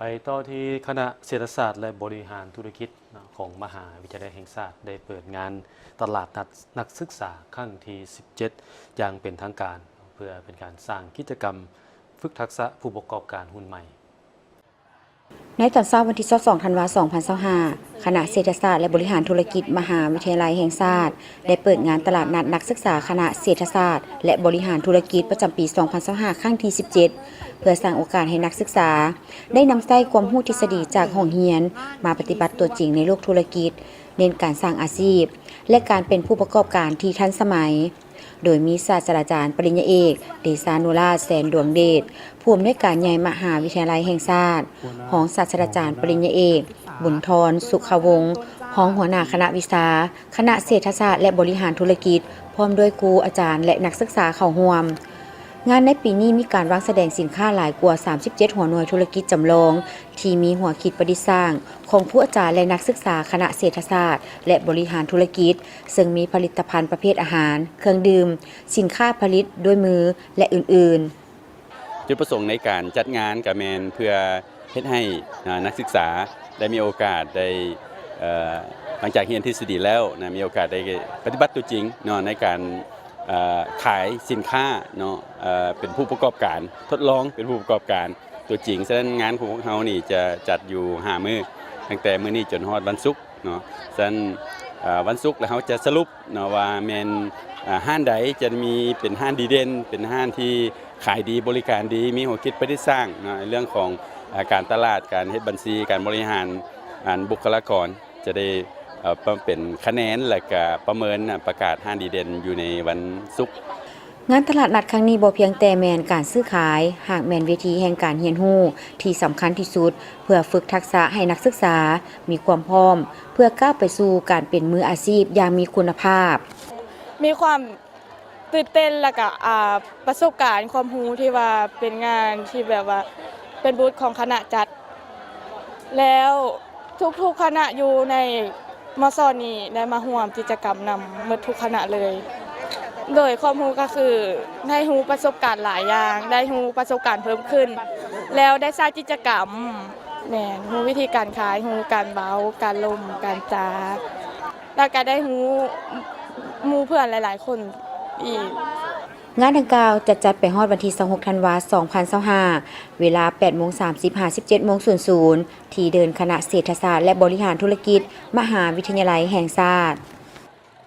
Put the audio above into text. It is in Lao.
ໄປຕໍ່ທີ່ຄະນະເສດຖະສາດ ແລະ ບໍລິຫານທຸລະກິດ ຂອງມະຫາວິທະຍາໄລແຫ່ງຊາດ ໄດ້ເປີດງານຕະຫຼາດນັດນັກສຶກສາຄັ້ງທີສິບເຈັດ ຢ່າງເປັນທາງການ ເພື່ອເປັນການສ້າງກິດຈະກຳຝຶກທັກສະຜູ້ປະກອບການຮຸ່ນໃໝ່. ໃນຕອນເຊົ້າວັນທີຊາວສອງ ທັນວາ ສອງພັນຊາວຫ້າ ຄະນະເສດຖະສາດ ແລະ ບໍລິຫານທຸລະກິດ ມະຫາວິທະຍາໄລແຫ່ງຊາດ ໄດ້ເປີດງານຕະຫຼາດນັດນັກສຶກສາຄະນະເສດຖະສາດ ແລະ ບໍລິຫານທຸລະກິດ ປະຈຳປີສອງພັນຊາວຫ້າ ຄັ້ງທີສິບເຈັດ ເພື່ອສ້າງໂອກາດໃຫ້ນັກສຶກສາໄດ້ນຳໃຊ້ຄວາມຮູ້ທິດສະດີຈາກຫ້ອງຮຽນ ມາປະຕິບັດຕົວຈິງໃນໂລກທຸລະກິດ, ເນັ້ນການສ້າງອາຊີບ ແລະ ການເປັນຜູ້ປະກອບການທີ່ທັນສະໄໝ. ໂດຍມີສາດສະດາຈານປະລິນຍາເອກ ເດຊານຸລາດ ແສນດວງເດດ ຜູ້ອຳນວຍການໃຫຍ່ມະຫາວິທະຍາໄລແຫ່ງຊາດ, ຮອງສາດສະດາຈານປະລິນຍາເອກ ບຸນທອນ ສຸຂະວົງ ຮອງຫົວໜ້າຄະນະວິຊາ ຄະນະເສດຖະສາດ ແລະ ບໍລິຫານທຸລະກິດ ພ້ອມດ້ວຍຄູ, ອາຈານ ແລະ ນັກສຶກສາເຂົ້າຮ່ວມ. ງານໃນປີນີ້ມີການວາງສະແດງສິນຄ້າຫຼາຍກວ່າສາມສິບເຈັດຫົວໜ່ວຍທຸລະກິດຈຳລອງ ທີ່ມີຫົວຄິດປະດິດສ້າງຂອງຄູອາຈານ ແລະ ນັກສຶກສາຄະນະເສດຖະສາດ ແລະ ບໍລິຫານທຸລະກິດ ເຊິ່ງມີຜະລິດຕະພັນປະເພດອາຫານ, ເຄື່ອງດື່ມ, ສິນຄ້າຜະລິດດ້ວຍມື ແລະ ອື່ນໆ. ຈຸດປະສົງໃນການຈັດງານກໍແມ່ນເພື່ອເຮັດໃຫ້ ອາ ນັກສຶກສາໄດ້ມີໂອກາດໄດ້ ເອີ ຫຼັງຈາກຮຽນທິດສະດີແລ້ວນະ ມີໂອກາດໄດ້ປະຕິບັດຕົວຈິງເນາະ ໃນການ ເອີ ຂາຍສິນຄ້າເນາະ ເອີ ເປັນຜູ້ປະກອບການ ທົດລອງເປັນຜູ້ປະກອບການຕົວຈິງ. ສະນັ້ນງານຂອງພວກເຮົານີ້ຈະຈັດຢູ່ຫ້າມື້ ຕັ້ງແຕ່ມື້ນີ້ຈົນຮອດວັນສຸກເນາະ. ສະນັ້ນ ເອີ ວັນສຸກແລ້ວເຮົາຈະສະຫຼຸບ ເນາະ ວ່າແມ່ນ ເອີ ຮ້ານໃດຈະມີເປັນຮ້ານດີເດັ່ນ ເປັນຮ້ານທີ່ຂາຍດີ ບໍລິການດີ ມີຫົວຄິດປະດິດສ້າງເນາະ ໃນເລື່ອງຂອງ ເອີ ການຕະຫຼາດ ການເຮັດບັນຊີ ການບໍລິຫານ ອັນ ບຸກຄະລາກອນ ຈະໄດ້ ເອີ ເປັນຄະແນນ ແລະ ກະປະເມີນ ອະ ປະກາດຮ້ານດີເດັ່ນຢູ່ໃນວັນສຸກ. ງານຕະຫຼາດນັດຄັ້ງນີ້ບໍ່ພຽງແຕ່ແມ່ນການຊື້ຂາຍ, ຫາກແມ່ນເວທີແຫ່ງການຮຽນຮູ້ທີ່ສຳຄັນທີ່ສຸດ ເພື່ອຝຶກທັກສະໃຫ້ນັກສຶກສາມີຄວາມພ້ອມ ເພື່ອກ້າວໄປສູ່ການເປັນມືອາຊີບຢ່າງມີຄຸນນະພາບ. ມີຄວາມຕື່ນເຕັ້ນ ແລ້ວກະ ອາ ປະສົບການຄວາມຮູ້ທີ່ວ່າເປັນງານທີ່ແບບວ່າເປັນບຸດຂອງຄະນະຈັດ ແລ້ວທຸກໆຄະນະຢູ່ໃນ ມສ ນີ້ໄດ້ມາຮ່ວມກິດຈະກຳນຳໝົດທຸກຄະນະເລີຍ. ໂດຍຄວາມຮູ້ກໍຄືໄດ້ຮູ້ປະສົບການຫຼາຍຢ່າງ, ໄດ້ຮູ້ປະສົບການເພີ່ມຂຶ້ນ, ແລ້ວໄດ້ສ້າງກິດຈະກຳ, ແມ່ນ, ຮູ້ວິທີການຂາຍ, ຮູ້ການເວົ້າ, ການລົມ, ການຈາ, ແລ້ວກໍໄດ້ຮູ້ໝູ່ເພື່ອນຫຼາຍໆຄົນອີກ. ງານດັ່ງກ່າວຈັດຈັດໄປຮອດວັນທີຊາວຫົກ ທັນວາ ສອງພັນຊາວຫ້າ ເວລາ ແປດໂມງສາມສິບ ຫາ ສິບເຈັດໂມງສູນສູນ ທີ່ເດີ່ນຄະນະເສດຖະສາດ ແລະ ບໍລິຫານທຸລະກິດ ມະຫາວິທະຍາໄລແຫ່ງຊາດ.